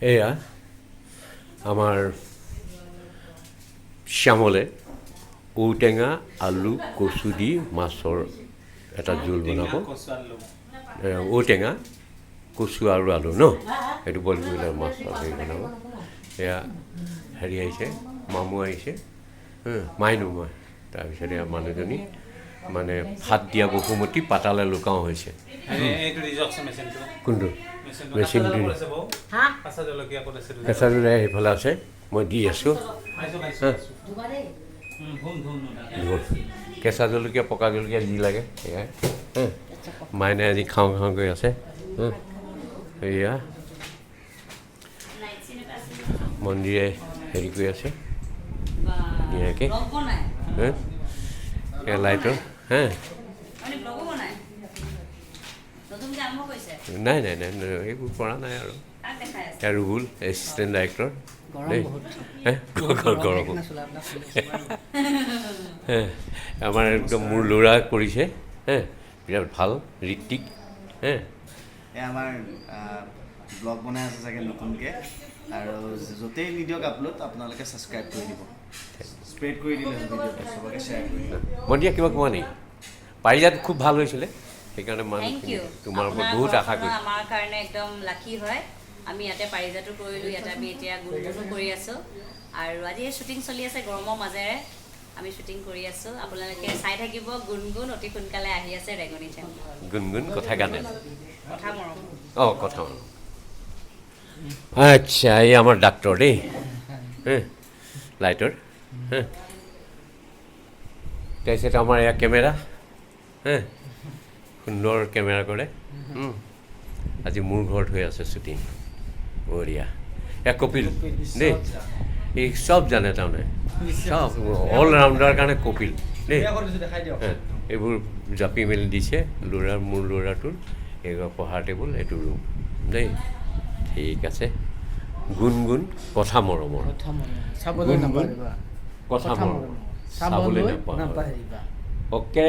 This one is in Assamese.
এয়া আমাৰ শ্যামলে ঔটেঙা, আলু, কচু দি মাছৰ এটা জোল বনাব। ঔটেঙা, কচু আৰু আলু ন, সেইটো বইল কৰি পেলাই মাছৰ হেৰি বনাব। এয়া হেৰি আহিছে, মামু আহিছে, মাইনু মই। তাৰপিছত এয়া মানুহজনী, মানে ভাত দিয়া বসুমতী পাতালে লুকাওঁ হৈছে। কোনটো মেচিনটো? কেঁচা জলকীয়া সেইফালে আছে, মই দি আছোঁ। কেঁচা জলকীয়া, পকা জলকীয়া যি লাগে সেয়াই। মাইনাই আজি খাওঁ খাওঁ কৰি আছে। এয়া মন্দিৰে হেৰি কৰি আছে ধুনীয়াকৈ। এয়া লাইটৰ হে। নাই নাই নাই, এইবোৰ কৰা নাই আৰু। এয়া ৰুবুল, এছিষ্টেণ্ট ডাইৰেক্টৰ দেই। গৰম। আমাৰ একদম মোৰ ল'ৰা কৰিছে হে, বিৰাট ভাল, ঋত্বিক হে। আমাৰ ব্লগ বনাই আছে চাগে নতুনকৈ, আৰু য'তেই নিদিয়ক আপলোড, আপোনালোকে ছাবস্ক্ৰাইব কৰি দিব, স্প্ৰেড কৰি দিলে ভিডিঅ'টো, চবকে শ্বেয়াৰ কৰি দিব। মন্দিয়া, কিবা কোৱা নেকি? পাৰিজাত খুব ভাল হৈছিলে, সেইকাৰণে মানুহখিনি তোমাৰ ওপৰত বহুত আশা কৰিছোঁ। আমাৰ কাৰণে একদম লাকি হয়। আমি ইয়াতে পাৰিজাতো কৰিলোঁ, ইয়াতে আমি এতিয়া গুণগুণো কৰি আছোঁ, আৰু আজি এই শ্বুটিং চলি আছে। গৰমৰ মাজেৰে আমি শ্বুটিং কৰি আছোঁ। আপোনালোকে চাই থাকিব, গুণগুণ অতি সোনকালে আহি আছে ৰেঙনি চেনেল। গুণগুণ কথা গানে। কথা মৰম। অঁ, কথা মৰম। আচ্ছা, এই আমাৰ ডাক্তৰ দেই, লাইটৰ। তাৰপিছত আমাৰ এয়া কেমেৰা হে, সুন্দৰ কেমেৰা কৰে। আজি মোৰ ঘৰত হৈ আছে শ্বুটিং, বঢ়িয়া। এয়া কপিল দেই, এই চব জানে, তাৰমানে চব অল ৰাউণ্ডাৰ কাৰণে কপিল দেই। এইবোৰ জাপি মেলি দিছে ল'ৰাৰ, মোৰ ল'ৰাটোৰ এই পঢ়াৰ টেবুল, এইটো ৰুম দেই। ঠিক আছে। গুণগুণ কথা মৰমৰ, কথা মৰমৰ, চাবলৈ নাপাহৰিবা। অ'কে।